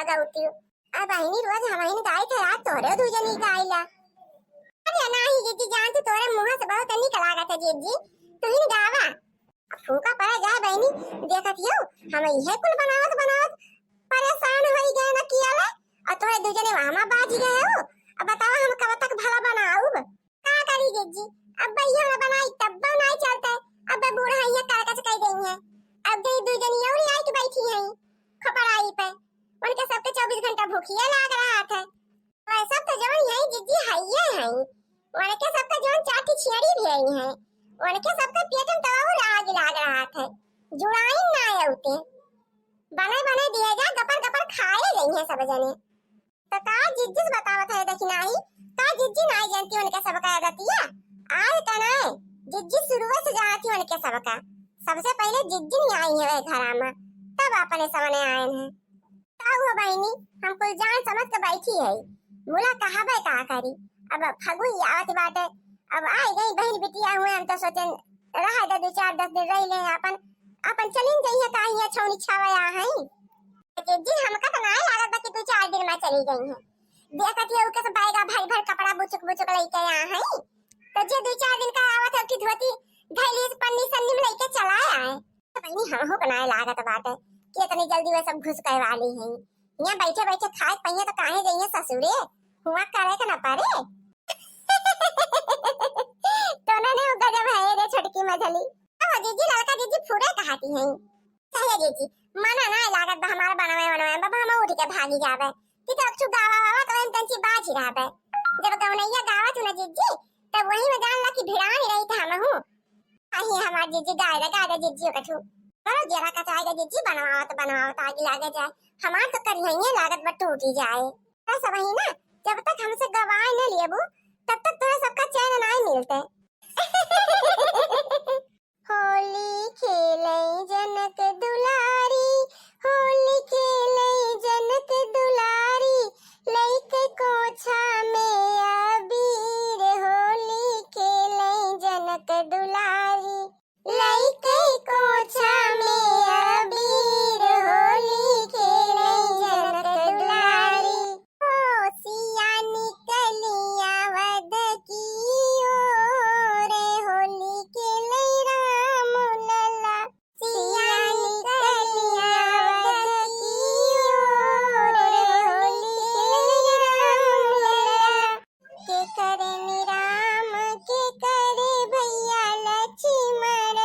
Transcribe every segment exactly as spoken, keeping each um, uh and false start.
गौतियो। अब बहिनी रोज हमहिन गाइत है, आज तोहरे दुइ जनी गाइला। अरे नाही जिज्जी जान, तू तोहरे मुँह से बहुत निक लागत है जिज्जी, तुहिन गावा। अब फूका पड़े जाए बहिनी, देखत हियो, हम इहे कुल बनावत बनावत परेशान होई गए न कियाले, और तोहरे दुइ जने वहाँ में बाजी गए हो। अब बतावा हम कब तक भला बनाउब? का करी जिज्जी, अब भैया ना बनाई तब नाई चलते, अब बूढ़ा है ये करकच कह गई है। अब गई दुइ जनी और आई के बैठी हैं खपड़ाई पे, उनके सबके चउबीस घंटा भूखिए लाग रहा था। वह सब तो जवन यही जिज्जी हइये हैं, उनके सबका जवन चाटी छियड़ी भी आई है, उनके सबका पेट में तो और आग लाग रहा था, जुड़ाइन ना आउते, बने बने दिए जा, गपर गपर खाए गई हैं सब जने। तो का जिज्जी से बतावत है, देखी नाही, का जिज्जी नाही जानती उनके सबका आदतिया? आज का नाही, जिज्जी शुरुए से जानती उनके सबका। सबसे पहले जिज्जी नहीं आई है वह घरा में, तब अपने सामने आए हैं। का हुआ बहिनी, हम कुल जान समझ के बैठी है, मुला कहाबे का करी। अब फगुई आवत बाटे, अब आई गई बहिन बिटिया हुए, हम तो सोचेन रह दे, दुइ चार दस दिन रह ले, अपन अपन चलिन जइहे, का हिया छौनी छावे आ हैं। जिज्जी, हमका तो नाय लागत बा कि दुइ चार दिन में चली गई हैं। देखत हियो उके सब बैगा भर भर कपड़ा बुचुक बुचुक लइके आ हैं। तो जे दुइ चार दिन का आवत है, उठी धोती धैली पन्नी सन्नी में लइके चला आए। तो बहिनी, हमहू के नाय लागत बाटे कि इतनी जल्दी वे सब घुस के वाली हैं। यहाँ बैठे बैठे खाए पइहे तो काहे जइहे ससुरे, हुआ करे के न पड़े। तो ना ने गजब है रे छोटकी मझली। अब जिज्जी, लड़का जिज्जी फुरे कहाती हैं। कहिए जिज्जी, मना ना लागत बा हमार बनवे बनवे, बाबा हम उठ के भागी जाबे। कि तो अच्छू गावा वावा तो हम तंची बाजी रहबे। जब गवनैया गावत हूँ ना जिज्जी, तब वही में जान ला कि भिड़ान ही रही था हमहू। अही हमार जिज्जी गाय रे, गाय रे जिज्जी ओकठू। करो जरा कचाई रे जिज्जी, बनवाओ तो बनवाओ तो आगे लागे जाए। हमार तो करिहइये लागत बा टूटी जाए। बस वही ना, जब तक हमसे गवाए न लेबू, तब तक तोरा सबका चैन नाई मिलते। होली खेलै जनक दुलारी, होली खेलै जनक दुलारी, लइके कोछा में अबीर। होली खेलै जनक दुलारी, लइके कोछा में अबीर। होली खेलै जनक दुलारी। ओ सिया निकली अवध की ओर, होली खेलै राम लला। सिया निकली अवध की ओर, होली खेलै राम लला। के करे नि राम, के करे भैया लक्ष्मण,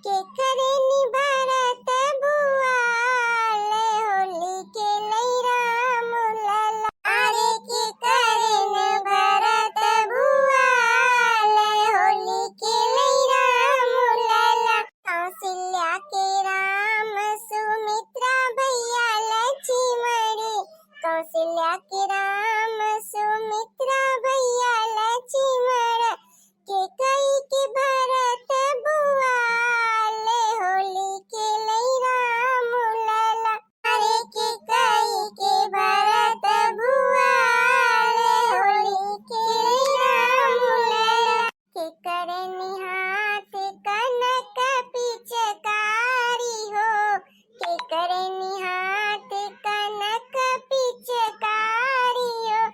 के करे नि भरत भुआल, होली खेलै राम लला। अरे के करे नि भरत भुआल, होली खेलै राम लला। कौशल्या के राम सुमित्रा भैया लक्ष्मण, कौशल्या के राम सुमित्रा भैया लक्ष्मण, केकई के भरत भुआल, होली खेलै राम लला। अरे केकई के भरत भुआल, होली खेलै राम लला। केकरे नि हाथ कनक पिचकारी हो, केकरे नि हाथ कनक पिचकारी हो,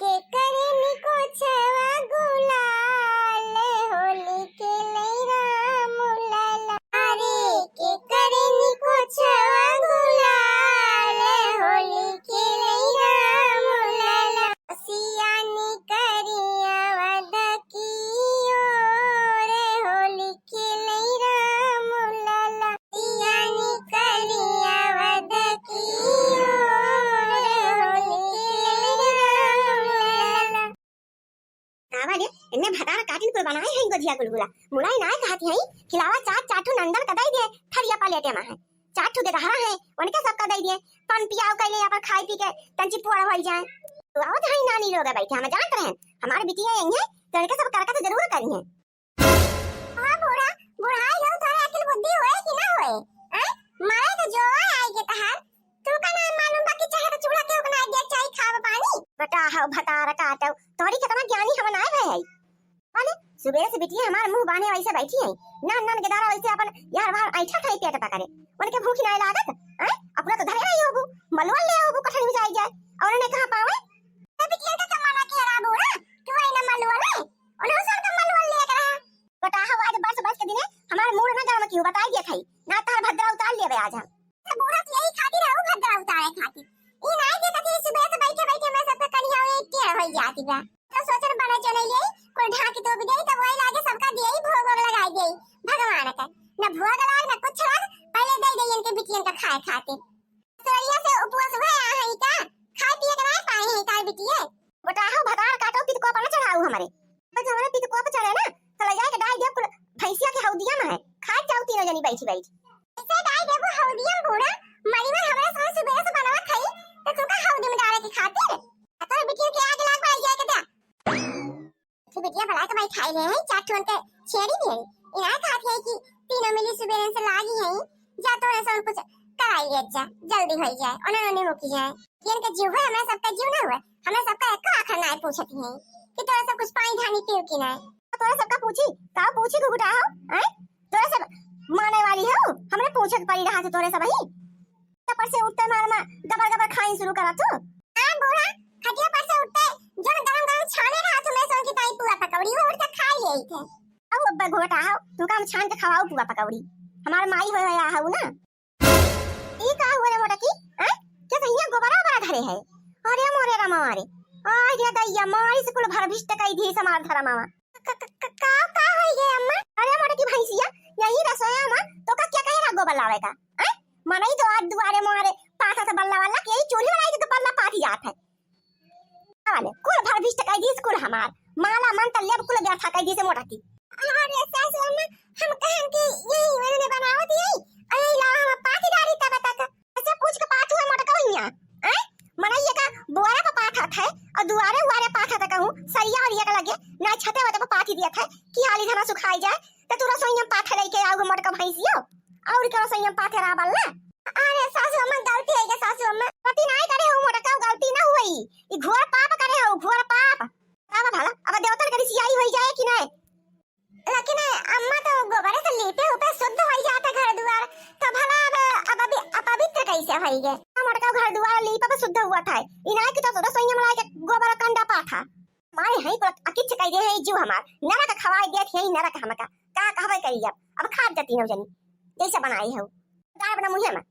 केकरे नि कोछवा गुलाल, होली खेलै राम लला। अरे केकरे नि कोछवा गुलाल, होली खेलै राम लला। सिया निकरी अवध की ओर, होली खेलै राम लला। सिया निकरी अवध की ओर, होली खेलै राम लला। कावा रे, इन्ने भतार काटिन कुल बनाए हैं गोजिया गुलगुला। मुलाई नाय कहती हैं, खिलावा चार चार ठो नंदन का दई दे, थरिया पलेटे मा है। चार ठो गेदहरा है, उनके सबका दई दे। पान पियाव कैले अपन खाई पी के तंची पुआड़ होई जाए। तो आवत है नानी लोग बैठे, हम जानत रहन। हमारे बिटिया यही है, तो इनके सब करका तो जरूर करी है। हाँ बूढ़ा, बुढ़ाई हो, थोड़ा अकल बुद्धि होए कि ना होए? हैं? मारे तो जो आई के तहार, तुमका ना मालूम बा कि चाहे तो चूल्हा के उगना दिया, चाहे खाब पानी। बेटा, हव भतार काटव, तोहरी कितना ज्ञानी हम नाय भए हई। अरे, सुबेरे से बिटिया हमार मुंह बाने वैसे बैठी है, नान नान गेदारा वैसे अपन यार बाहर ऐठा खाई पेट पकड़े, उनके भूख नाय लागत, हैं? अपना तो धरे रही होबू, मलवा ले होबू कठरी में और मूड़ ना गरम कियो, बताई देत हई, ना तोहार भद्रा उतार लेबे आज हम। तो बूढ़ा तो यही खातिर है, वो भद्रा उतारे खातिर। ई नाई देखत है, सुबह से बैठे बैठे मैं सबके कनिया एक टेढ़ हो जाती बा। तो सोचन बने चले यही, कोई ढाकी तो भी गई, तब वही लागे सबका दिए ही भोग वोग लगाई दिए भगवान का। न भोग लाग, न कुछ लाग, पहले दे दे इनके बिटियन का खाए खातिर। सवेरिया से उपवास हुआ है, यहाँ का खाए पिए के ना पाए हैं तार बिटिए। बेटा हो, भगवान काटो, पितको पर न चढ़ाऊ हमरे। बस हमरे पितको पर चढ़े ना, तो ले जाए के डाल दिया कुल भैंसिया के हौदिया में है, खा जाऊ तीनों जनी बैठी बैठी। ऐसे डाल देबो हौदिया में बूढ़ा, मरी में हमरे संग सुबह से बनवा खाई, तो तुमका हौदी में डाले के खातिर। आ तोरे बिटिया के आगे लाग बाई जाए के द्या। कि बिटिया भला के बैठाई ले हैं, चार ठुअन के छेड़ी दे। इनाय कहत है कि तीनों मिली सुबह से लागी हैं, जा तोरे से कुछ कराई ले जा, जल्दी हो जाए, उन्हें उन्हें मुकी जाए। कि इनके जीव है, हमें सबका जीव ना हुआ, हमें सबका एक आखर ना पूछती हैं कि तोरे सब कुछ पानी धानी पीव कि ना। तोरे सबका पूछी, का पूछी घुघुटा हो, हैं? तोरे सब माने वाली हो, हमरे पूछे के पड़ी रहा से तोरे सब ही। पर से उठते मार मा गबर गबर खाई शुरू करा तू। हाँ बूढ़ा, खटिया पर से उठते जौन गरम गरम छाने रहा तू, मैं सोन की ताई पुआ पकौड़ी वो उठ के खा लिए थे। अब अब्बा घोटा हो, तू काम छान के खवाओ पुआ पकौड़ी। हमार माई होए होए आहू ना। ई का हुआ रे मोटा की? हैं? क्या सहिया गोबरा बरा धरे है? अरे मोरे रामा रे। आ ये दैया मारी से कुल भर भिष्ट कई दी समार धरा मामा। क-, क-, क-, का, का होई गे अम्मा? अरे मोटकी भैंसिया, यही रसोया मा तो का क्या कहे ना गोबर लावे का? हैं? मनई तो आज दुआरे मोरे पाथा से बल्ला वाला के यही चूल्ही बनाई के बल्ला पाथी जात है। वाले, कुल भर भिष्ट कई दीस कुल हमार। माला मंत्र लेब कुल व्यथा कई दीस मोटकी। अरे सासू अम्मा, हम कहन कि यही मैंने बनावत यही, और यही लावा हम पाथी डाली तब तक। ऐसे पूछ के पाथू है मोटका भैया, हैं? मनई ये का बुआरा पे पाथत है और दुआरे उआरे पाथत है कहूँ, सरिया और ये का लगे, ना छते वते पे पाथी दियत है कि हाली धना सुखाई जाए, तो तू रसोई में पाथे लेके आओगे मोटका भैंसियो, और के रसोई में पाथे रहा बल्ला। अरे सासू अम्मा गलती है के सासू अम्मा, गलती नहीं करे हो मोटका, गलती ना हुई, ई घोर पाप करे हो, घोर पाप। अब भला, अब देवतन के रिसियाई होई जाए कि नहीं? लेकिन अम्मा तो गोबर से लीपे उपे शुद्ध होई जाता घर दुआर, तो भला अब, अब अभी अपवित्र कैसे होई गे? हमर का घर दुआर लीपे पे शुद्ध हुआ था, इनाय की तो रसोईया में लाके गोबर कंडा पाथा। मारे हैं को अकिच कह दे है जीव हमार, नरक खवाई देत है नरक हमका, का कहबे करी अब, अब खात जाती नौ जनी, जैसे बनाई है वो। गाय अपना मुँहे में,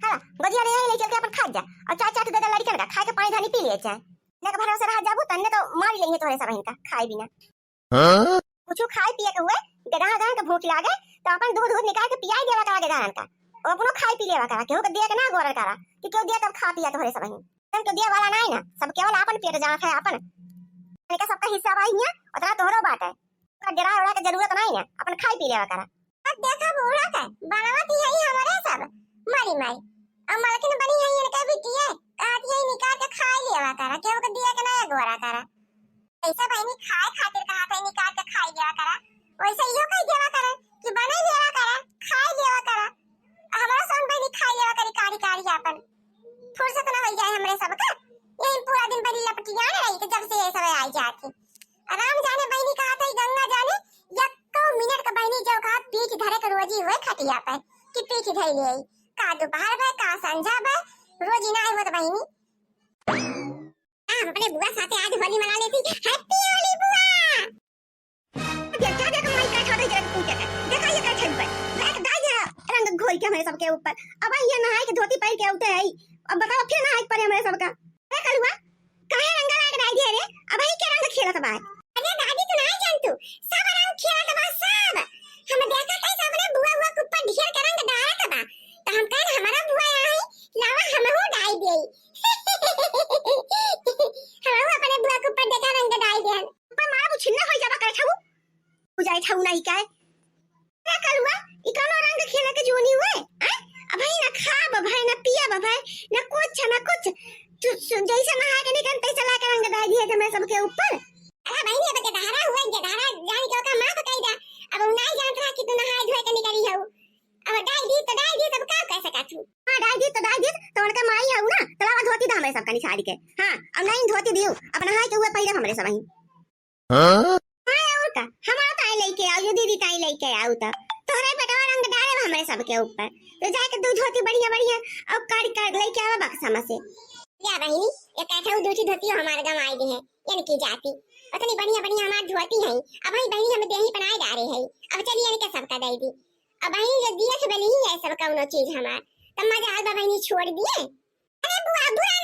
हाँ, गजिया ले आई, ले चल के अपन खात जा, और चार चार दे दे लड़कन का, खाए के पानी धानी पी ले जाए, न के भरोसे रह जाबू, तन्ने तो मारी लेंगे तोहरे सब इनका, खाए बिना। हाँ? कुछ खाए पिए के हुए, गदहा गदहा के भूख लागे, तो अपन दूध दूध निकाल के पियाई देवा करा गदहन का। और अपनो खाए पी लेवा करा, केहू के दिया के ना गोरल करा, कि केहू दिया तब खा पिया तोहरे सब ही। तन के दिया वाला नहीं ना, सब केवल अपन पेट जात है अपन। इनका सबका हिस्सा भाई हिया, उतना तोहरो बात है। तो डरा उड़ा के जरूरत नहीं ना, अपन खाए पी लेवा करा। अब देखा बूढ़ा के, बनवत ही है हमारे सब, मरी माई। अब मलकिन बनी है इनके बिटिया, कहत ही निकाल के खाए लेवा करा, केहू के दिया के ना गोरा करा। जैसे बहिनी खाए खातिर कहा था, निकाल के खाई लेवा करा, वैसे इहो कही देवा करा कि बनाई लेवा करा, खाई लेवा करा। आ हमारा सोन बहिनी खाई लेवा करी कारी कारी आपन। फुर्सत ना होई जाए हमरे सबका। यही पूरा दिन बहिनी लपटियान रही कि जब से ये सब आई जाती। राम जाने बहिनी कहा था, गंगा जाने, यक्को मिनट का बहिनी जो कहा पीठ धरे के रोजी हुए खटिया पे कि पीठ धई ले आई। का दोपहर बे, का संझा बे, रोजी ना आई होत बहिनी। हम अपने बुआ साथे आज होली मना लेती। Happy होली बुआ। देख, जा देख, माई का छोटे जरा पूछे के। देखा ये का छन पर। फेंक दा ये रंग घोल के हमारे सबके ऊपर। अब ये नहाए के धोती पहन के आउते है। अब बताओ फिर नहाए के पड़े हमारे सबका। ए कलुआ, काहे रंग लाग रहा है रे? अब ही के रंग खेलत बा? अरे दादी, तू नहीं जानतू, सब रंग खेलत बा सब। हम देखत है सबरे बुआ बुआ के ऊपर ढेर के रंग डालत बा। तो हम कहन हमारा बुआ आई, लावा हमहू डाल देई। हमहू अपने बुआ के ऊपर देखा रंग डाल देहन। ऊपर मारा बुझिन्ना होई जाबा करे छऊ। बुझाई छऊ नहीं काय। ए कलुआ, ई कौनो रंग खेले के जोनी हुए? हैं? अबही ना खाब, अबही ना पियब, अबही ना कुछ, ना कुछ। तू सु-, जैसे नहा के निकल, तैसे ला के रंग डाल दिए थे मैं सबके ऊपर। अरे बहिनी, अब गदहरा हुए, गदहरा जान के ओका माफ कई दा। अब उ नहीं जानत रहा कि तू नहाए धोए के निकली हऊ। अब डाल दी तो डाल दी, तब का कह सका तू? हाँ, डाल दी तो डाल दी, तो उनके माई हऊ ना, तो लावा धोती दा हमरे सबका निछाड़ के। हाँ, अब नहीं धोती दियो, अब नहाए के हुए पहले हमरे सब ही। हाँ? हाँ, और का? हमारा ताई लेके आओ, ये दीदी ताई लेके आओ तो। तोहरे बेटवा रंग डाले बा हमरे सबके ऊपर। तो जाके दू धोती बढ़िया बढ़िया और काट काट लेके आवा बक्सा में से। या बहिनी, ये कहता हूँ दूठी धोती हमारे गाँव आई दी है, इनकी जाति। उतनी बढ़िया बढ़िया हमार धोती है। अब वही बहिनी हमें देही बनाए जा रही है। अब चलिए इनके सबका दे दी। अब बहिनी जो दिया से बनी है सब कौनो चीज हमार, तब मजाल बा बहिनी छोड़ दिए। अरे बुआ, बुआ